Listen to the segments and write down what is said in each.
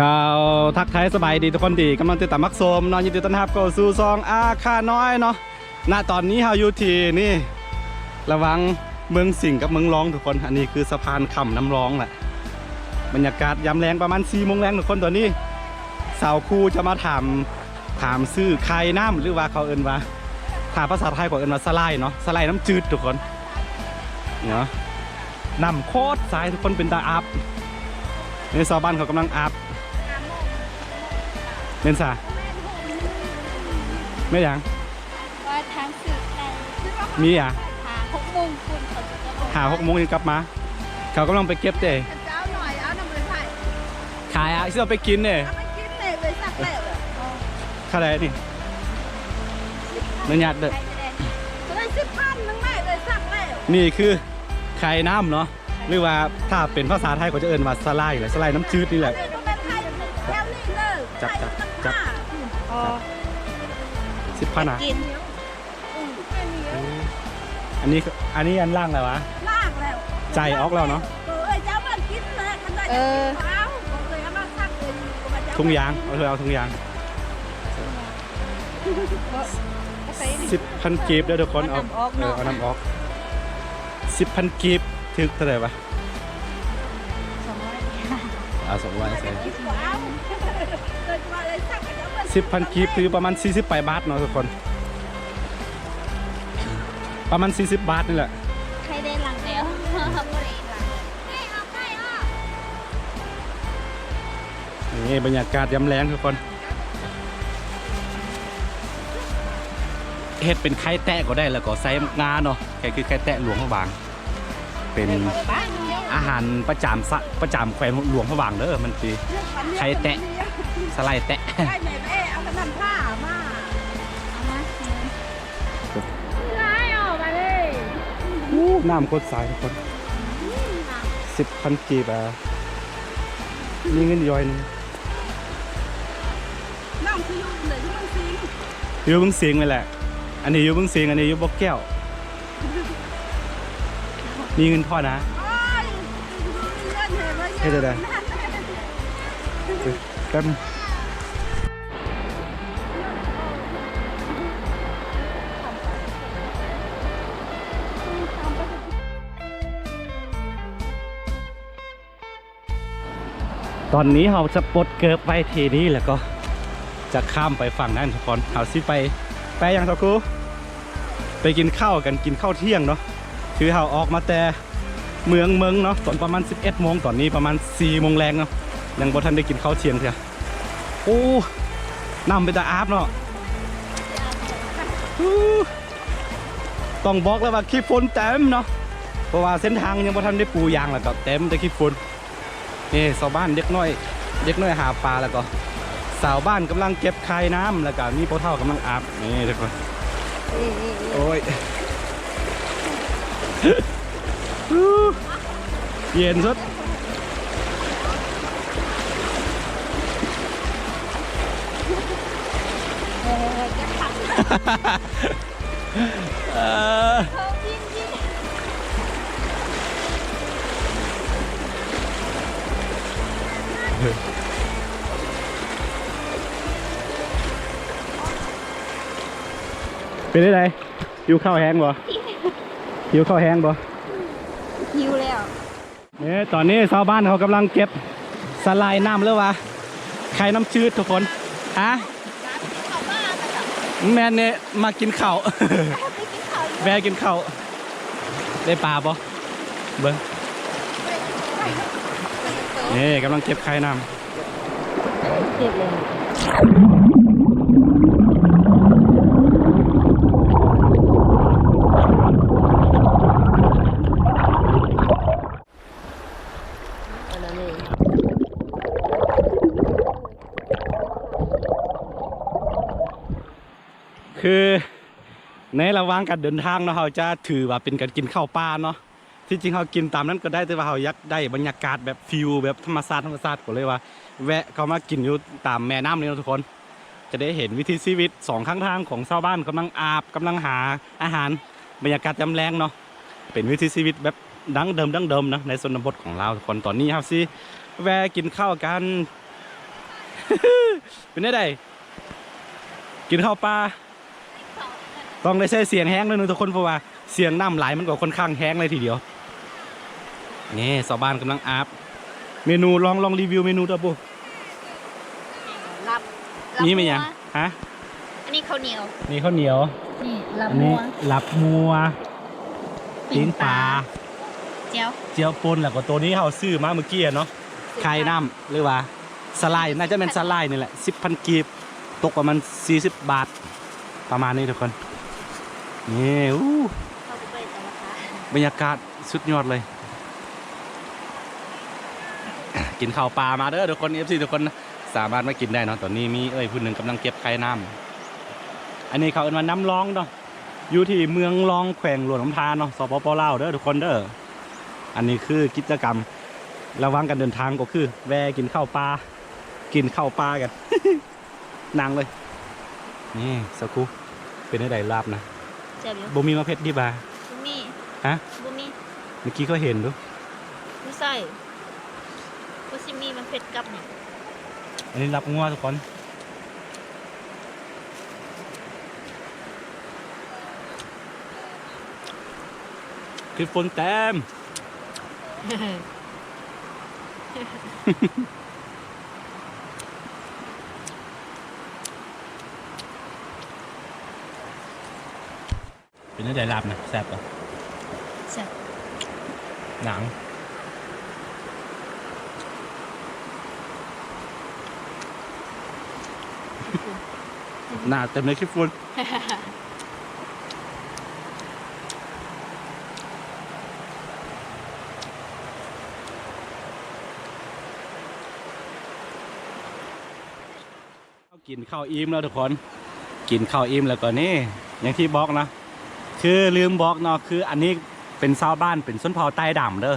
ກ່າວທັກທາຍສະບາຍດີທຸກຄົນທີ່ກຳລັງຕິດຕາມຮັບຊົມເນາະ, ຍິນດີຕ້ອນຮັບເຂົ້າສູ່ຊ່ອງອາຄານ້ອຍເນາະ. ນະຕອນນີ້ເຮົາຢູ່ທີ່ນີ້ ລະຫວ່າງເມືອງສິງກັບເມືອງລອງທຸກຄົນ. ອັນນີ້ຄືສະພານຂ້າມນ້ຳລອງແຫຼະ. ບັນຍາກາດຍາມແລງປະມານສີ່ໂມງແລງທຸກຄົນ. ຕອນນີ້ສາວຄູຈະມາຖາມ ຖາມຊື່ຄາຍນ້ຳ ຫຼືວ່າເຂົາເອີ້ນວ່າ ຖ້າພາສາໄທເຂົາເອີ້ນວ່າສະຫຼາຍເນາະ, ສະຫຼາຍນ້ຳຈືດທຸກຄົນເນາະ. ນ້ຳໂຄດໃສທຸກຄົນ ເປັນຕາອາບ. ນີ້ຊາວບ້ານເຂົາກຳລັງອາບ. ແມ່ນສາ ແມ່ນຫຍັງ? ວ່າທາງສືບໄດ້ ມີຫຍັງ? ຫາຫົກໂມງພຸ້ນເຂົາຊິ ຫາຫົກໂມງຍັງກັບມາ. ເຂົາກຳລັງໄປເກັບເດ້. ເຈົ້າໜ້ອຍເອົານຳໄປໃຜ? ຂາຍອະ ຊິເອົາໄປກິນເດ້. ເອົາໄປກິນເດ້ ໄປສັກແລ້ວ. ເທົ່າໃດນີ້? ອະນຸຍາດເດີ. ໂອ້ຍ ສິບພັນໜຶ່ງແມ່ ໄປສັກແລ້ວ. ນີ້ຄືຄາຍນ້ຳເນາະ ຫຼືວ່າຖ້າເປັນພາສາໄທເຂົາຈະເອີ້ນວ່າສະຫຼາຍແຫຼະ, ສະຫຼາຍນ້ຳຈືດນີ້ແຫຼະ. ຈັບ ຈັບ ຈັບ ຈັບ. ອໍ ສິບພັນນະ. ກິນ ອືມ ອັນນີ້ ອັນນີ້ອັນລ້າງແລ້ວຫວາ? ລ້າງແລ້ວ ໃຈອອກແລ້ວເນາະ. ເອີ ເຈົ້າມາກິນນະ ຄັນວ່າ ເອີ ຢາກກິນກໍເອົາ ບໍ່ເຄີຍເອົາມາສັກເລີຍ. ທຸງຢາງ ເອົາ ເອົາທຸງຢາງ. ສິບພັນກີບເດີທຸກຄົນ. ເອົາ ເອົານ້ຳອອກເນາະ. ເອີ ເອົານ້ຳອອກ. ສິບພັນກີບຖືກເທົ່າໃດຫວາ? ສອງຮ້ອຍ ເອົາສອງຮ້ອຍໃສ່. ສິບພັນກີບຄືປະມານສີ່ສິບປາຍບາດເນາະທຸກຄົນ, ປະມານສີ່ສິບບາດນີ້ແຫຼະ. ໃຜໄດ້ຫຼັງແລ້ວ ບໍ່ໄດ້ຫຼັງ. ນີ້ບັນຍາກາດຍາມແລງທຸກຄົນ. ເຮັດເປັນໄຂ່ແຕະກໍໄດ້ ແລ້ວກໍໃສ່ໝາກງາເນາະ, ໄຂ່ ຄືໄຂ່ແຕະຫຼວງພະບາງ. ເປັນອາຫານປະຈຳສະ ປະຈຳແຂວງຫຼວງພະບາງເດີ. ມັນຊິໄຂ່ແຕະ ສະໄລແຕະ. ໂອ້ ນ້ຳໂຄດໃສທຸກຄົນ. ສິບພັນກີບ ອາ ມີເງິນຢູ່ຮ້ອຍໜຶ່ງ. ນ້ອງຄືຢູ່ໃນເມືອງສິງ? ຢູ່ເມືອງສິງນີ້ແຫຼະ. ອັນນີ້ຢູ່ເມືອງສິງ, ອັນນີ້ຢູ່ບໍ່ແກ້ວ. ມີເງິນທອນນະ. ໂອ້ຍ ເຮັດຈັ່ງໃດ? ແປັບ. ຕອນນີ້ເຮົາຈະປົດເກີບໄວ້ທີ່ນີ້ ແລ້ວກໍຈະຂ້າມໄປຝັ່ງນັ້ນທຸກຄົນ. ເຮົາຊິໄປ ໄປຫຍັງຊະຄູ? ໄປກິນເຂົ້າກັນ, ກິນເຂົ້າທ່ຽງເນາະ. ຄືເຮົາອອກມາແຕ່ເມືອງເມິງເນາະ ຕອນປະມານສິບເອັດໂມງ, ຕອນນີ້ປະມານສີ່ໂມງແລງເນາະ, ຍັງບໍ່ທັນໄດ້ກິນເຂົ້າທ່ຽງເທື່ອ. ໂອ້ ນ້ຳເປັນຕາອາບເນາະ. ຕ້ອງບອກເລີຍວ່າຂີ້ຝຸ່ນເຕັມເນາະ, ເພາະວ່າເສັ້ນທາງຍັງບໍ່ທັນໄດ້ປູຢາງ ແລ້ວກໍເຕັມແຕ່ຂີ້ຝຸ່ນ. ນີ້ຊາວບ້ານເດັກນ້ອຍ ເດັກນ້ອຍຫາປາ ແລ້ວກໍຊາວບ້ານກຳລັງເກັບຄາຍນ້ຳ ແລ້ວກໍມີພໍ່ເຖົ້າກຳລັງອາບ ນີ້ທຸກຄົນ. ໂອ້ຍ ເຢັນສຸດ. ເອີ ເປັນຈັ່ງໃດ? ຫິວເຂົ້າແຮງບໍ່? ຫິວເຂົ້າແຮງບໍ່? ຫິວແລ້ວ. ເອີ ຕອນນີ້ຊາວບ້ານເຂົາກຳລັງເກັບສະຫຼາຍນ້ຳ ຫຼືວ່າໄຂ່ນ້ຳຈືດທຸກຄົນ. ຮະ? ແມ່ນນີ້ ມາກິນເຂົ້າ ແວ່ກິນເຂົ້າ. ໄດ້ປາບໍ່? ເບິ່ງ ນີ້ກຳລັງເກັບໄຂ່ນ້ຳ. ເກັບເລີຍ. ຄືໃນລະຫວ່າງການເດີນທາງເນາະ ເຮົາຈະຖືວ່າເປັນການກິນເຂົ້າປ່າເນາະ. ທີ່ຈິງເຮົາກິນຕາມນັ້ນກໍໄດ້ ແຕ່ວ່າເຮົາຢາກໄດ້ບັນຍາກາດແບບ ຟີລແບບທຳມະຊາດ ທຳມະຊາດ ກໍເລີຍວ່າແວະເຂົ້າມາກິນຢູ່ຕາມແມ່ນ້ຳນີ້ເນາະທຸກຄົນ. ຈະໄດ້ເຫັນວິຖີຊີວິດສອງຂ້າງທາງຂອງຊາວບ້ານກຳລັງອາບ ກຳລັງຫາອາຫານ, ບັນຍາກາດຍາມແລງເນາະ ເປັນວິຖີຊີວິດແບບດັ້ງເດີມ ດັ້ງເດີມນະ ໃນຊົນນະບົດຂອງລາວທຸກຄົນ. ຕອນນີ້ເຮົາຊິແວ່ກິນເຂົ້າກັນ ເປັນແນວໃດ? ກິນເຂົ້າປ່າ ຕ້ອງໄດ້ໃຊ້ສຽງແຮງໜ້ອຍໜຶ່ງທຸກຄົນ ເພາະວ່າສຽງນ້ຳໄຫຼມັນກໍຄ່ອນຂ້າງແຮງເລີຍທີດຽວ. ນີ້ຊາວບ້ານກຳລັງອາບ ເມນູ ລອງ ລອງຣີວິວເມນູເດີ້ປູ. ລາບ ລາບ ມີແມ່ນຫຍັງ? ໝູ ຮະ? ອັນນີ້ເຂົ້າໜຽວ ນີ້ເຂົ້າໜຽວ ນີ້ລາບ ອັນນີ້ ໝູ ລາບໝູ ປີ້ງປາ ປີ້ງປາ ແຈ່ວ ແຈ່ວປົ່ນ ແລ້ວກໍໂຕນີ້ເຮົາຊື້ມາມື້ກີ້ເນາະ ໄຂ່ນ້ຳ ຫຼືວ່າສາຫຼ່າຍ ໜ້າຈະແມ່ນສາຫຼ່າຍນີ້ແຫຼະ ສິບພັນກີບ ຕົກປະມານສີ່ສິບບາດ ປະມານນີ້ທຸກຄົນ. ນີ້ ອູ້ ເຂົ້າໄປເບິ່ງແຕ່ລະຄາ ບັນຍາກາດສຸດຍອດເລີຍ. ກິນເຂົ້າປ່າມາເດີ້ທຸກຄົນ ເອັຟຊີ ທຸກຄົນ ສາມາດມາກິນໄດ້ເນາະ. ຕອນນີ້ມີເອື້ອຍຜູ້ໜຶ່ງກຳລັງເກັບໄຂ່ນ້ຳ ອັນນີ້ເຂົາເອີ້ນວ່ານ້ຳລອງເນາະ ຢູ່ທີ່ເມືອງລອງ ແຂວງຫຼວງນ້ຳທາເນາະ ສປປ ລາວເດີ້ທຸກຄົນເດີ້. ອັນນີ້ຄືກິດຈະກຳລະຫວ່າງການເດີນທາງ ກໍຄືແວ່ກິນເຂົ້າປ່າ ກິນເຂົ້າປ່າກັນ ນັ່ງເລີຍ. ນີ້ສາວຄູ ເປັນແນວໃດລາບນະ? ແຊບຢູ່ ບໍ່ມີໝາກເຜັດດິບຫວາ? ບໍ່ມີ ຮະ? ບໍ່ມີ ເມື່ອກີ້ຂ້ອຍເຫັນດູ ບໍ່ໃສ່ ກໍຊິມີໝາກເຜັດກັບນີ້. ອັນນີ້ລາບງົວທຸກຄົນ. ຄລິບຝົນແຕ້ມ ເປັນຈັ່ງໃດລາບນະ ແຊບບໍ່? ແຊບ ໜັງ ໜ້າເຕັມເລີຍຂີ້ຝຸ່ນ. ເຮົາກິນເຂົ້າອີ່ມແລ້ວທຸກຄົນ ກິນເຂົ້າອີ່ມແລ້ວກໍນີ້ ຢ່າງທີ່ບອກເນາະ ຄືລືມບອກເນາະ ຄືອັນນີ້ເປັນຊາວບ້ານ ເປັນຊົນເຜົ່າໄຕ້ດຳເດີ້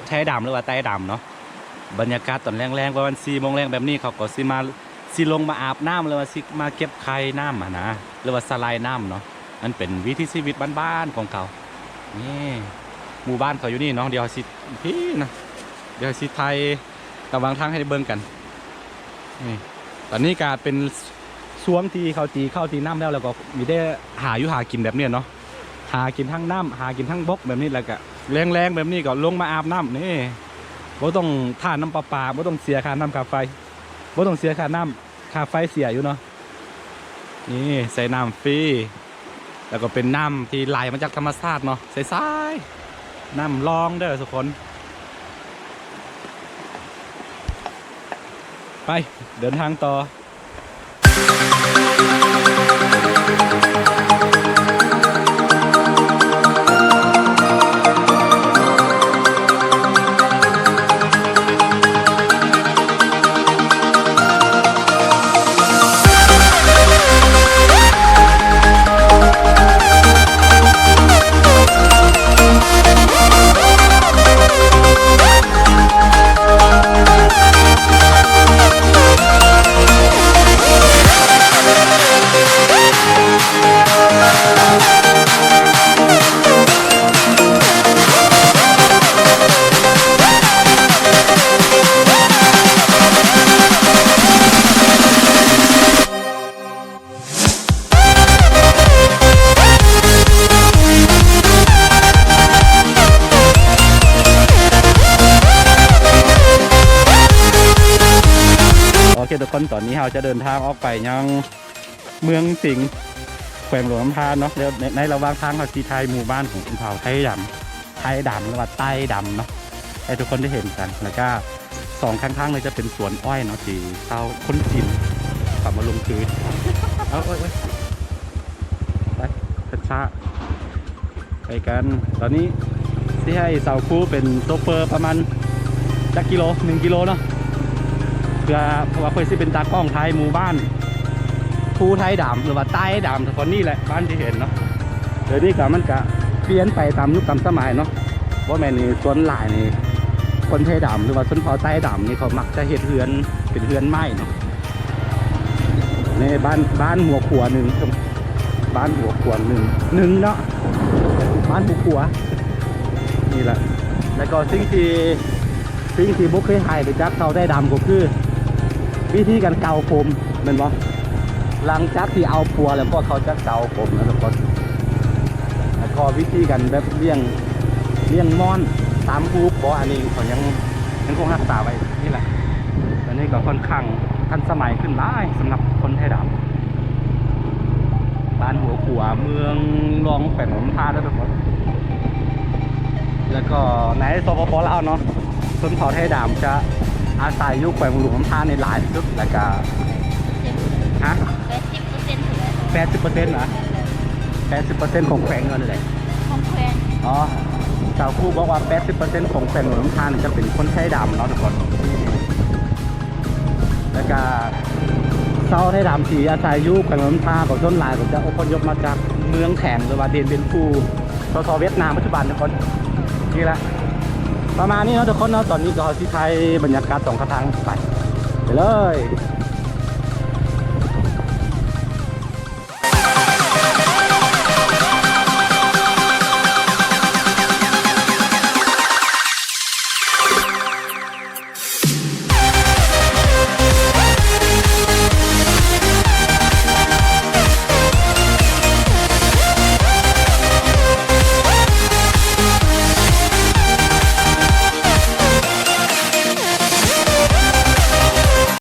ໄທດຳ ຫຼືວ່າໄຕ້ດຳເນາະ. ບັນຍາກາດຕອນແລງໆ ປະມານສີ່ໂມງແລງແບບນີ້ ເຂົາກໍຊິມາ ຊິລົງມາອາບນ້ຳ ຫຼືວ່າຊິມາເກັບໄຂ່ນ້ຳຫັ້ນນະ ຫຼືວ່າສະຫຼາຍນ້ຳເນາະ. ມັນເປັນວິຖີຊີວິດບ້ານໆຂອງເຂົາ. ນີ້ ໝູ່ບ້ານເຂົາຢູ່ນີ້ເນາະ. ດຽວເຮົາຊິ ພີ້ນະ ດຽວເຮົາຊິຖ່າຍລະຫວ່າງທາງໃຫ້ໄດ້ເບິ່ງກັນ. ນີ້ ຕອນນີ້ກະເປັນຊ່ວງທີ່ເຂົາຕີເຂົ້າຕີນ້ຳແລ້ວ ແລ້ວກໍມີແຕ່ຫາຢູ່ຫາກິນແບບນີ້ເນາະ. ຫາກິນທາງນ້ຳ ຫາກິນທາງບົກແບບນີ້ ແລ້ວກະແລງໆແບບນີ້ກໍລົງມາອາບນ້ຳ. ນີ້ ບໍ່ຕ້ອງຖ້ານ້ຳປະປາ ບໍ່ຕ້ອງເສຍຄ່ານ້ຳຄ່າໄຟ ບໍ່ຕ້ອງເສຍຄ່ານ້ຳ ຄ່າໄຟເສຍຢູ່ເນາະ. ນີ້ໃສ່ນ້ຳຟຣີ ແລ້ວກໍເປັນນ້ຳທີ່ໄຫຼມາຈາກທຳມະຊາດເນາະ ໃສໆ ນ້ຳລອງເດີ້ທຸກຄົນ. ໄປ ເດີນທາງຕໍ່. ໂອເຄທຸກຄົນ ຕອນນີ້ເຮົາຈະເດີນທາງອອກໄປຍັງເມືອງສິງ ແຂວງຫຼວງນ້ຳທາເນາະ. ແລ້ວໃນ ໃນລະຫວ່າງທາງເຮົາຊິຖ່າຍໝູ່ບ້ານຂອງຊົນເຜົ່າໄທດຳ ໄທດຳ ຫຼືວ່າໄຕ້ດຳເນາະ ໃຫ້ທຸກຄົນໄດ້ເຫັນກັນ. ແລ້ວກະສອງຂ້າງທາງເລີຍຈະເປັນສວນອ້ອຍເນາະ ທີ່ຊາວຄົນຈີນເຂົາມາລົງທຶນ. ເອົາ ໂອ້ຍ ໂອ້ຍ ໄປ ຊ້າໆ ໄປກັນ. ຕອນນີ້ຊິໃຫ້ສາວຄູເປັນໂຊເຟີປະມານຈັກກິໂລ ໜຶ່ງກິໂລເນາະ ເພື່ອ ເພາະວ່າຂ້ອຍຊິເປັນຕາກ້ອງຖ່າຍໝູ່ບ້ານ ພູໄທດຳ ຫຼືວ່າໃຕ້ດຳ ແຖວນີ້ແຫຼະ ບ້ານທີ່ເຫັນເນາະ. ດຽວນີ້ກະ ມັນກະປ່ຽນໄປຕາມຍຸກຕາມສະໄໝເນາະ. ບໍ່ແມ່ນນີ້ ສ່ວນຫຼາຍນີ້ ຄົນໄທດຳ ຫຼືວ່າຊົນເຜົ່າໃຕ້ດຳນີ້ ເຂົາມັກຈະເຮັດເຮືອນ ເປັນເຮືອນໄມ້ເນາະ. ນີ້ບ້ານ ບ້ານຫົວຂົວໜຶ່ງ ບ້ານຫົວຂົວໜຶ່ງ ໜຶ່ງເນາະ ບ້ານຫົວຂົວ ນີ້ແຫຼະ. ແລ້ວກໍສິ່ງທີ່ ສິ່ງທີ່ບໍ່ເຄີຍຫາຍໄປຈາກຊາວໃຕ້ດຳກໍຄື ວິທີການເກົາຜົມແມ່ນບໍ່? ຫຼັງຈາກທີ່ເອົາຜົວແລ້ວ ພວກເຂົາຈະເກົາຜົມນະທຸກຄົນ. ແລ້ວກໍວິທີການແບບລ້ຽງ ລ້ຽງມ້ອນຕາມຮູບບໍ່ ອັນນີ້ເຂົາຍັງ ຍັງຄົງຮັກສາໄວ້ນີ້ແຫຼະ. ອັນນີ້ກໍຄ່ອນຂ້າງທັນສະໄໝຂຶ້ນຫຼາຍສຳລັບຄົນໄທດຳ. ບ້ານຫົວຂົວ ເມືອງລອງ ແຂວງຫຼວງນ້ຳທາເດີທຸກຄົນ. ແລ້ວກໍໃນ ສປປ ລາວເນາະ ຊົນເຜົ່າໄທດຳຈະອາໄສຢູ່ແຂວງຫຼວງນ້ຳທານີ້ຫຼາຍທີ່ສຸດ. ແລ້ວກໍ ຮະ? ແປດສິບເປີເຊັນພຸ້ນແຫຼະ. ແປດສິບເປີເຊັນຫວາ? ແປດສິບເປີເຊັນຂອງແຂວງນັ້ນແຫຼະ. ຂອງແຂວງ. ອໍ ຊາວຄູບອກວ່າ ແປດສິບເປີເຊັນຂອງແຂວງຫຼວງນ້ຳທານີ້ຈະເປັນຄົນໄທດຳເນາະທຸກຄົນ. ແລ້ວກະຊາວໄທດຳທີ່ອາໄສຢູ່ແຂວງຫຼວງນ້ຳທາ ກໍສ່ວນຫຼາຍກໍຈະອົບພະຍົບມາຈາກເມືອງແຂງ ຫຼືວ່າ Điện Biên Phủ ສສ ຫວຽດນາມປັດຈຸບັນທຸກຄົນ. ນີ້ແຫຼະ ປະມານນີ້ເນາະທຸກຄົນເນາະ. ຕອນນີ້ກໍເຮົາຊິຖ່າຍບັນຍາກາດສອງຂ້າງທາງ ໄປ ໄປເລີຍ.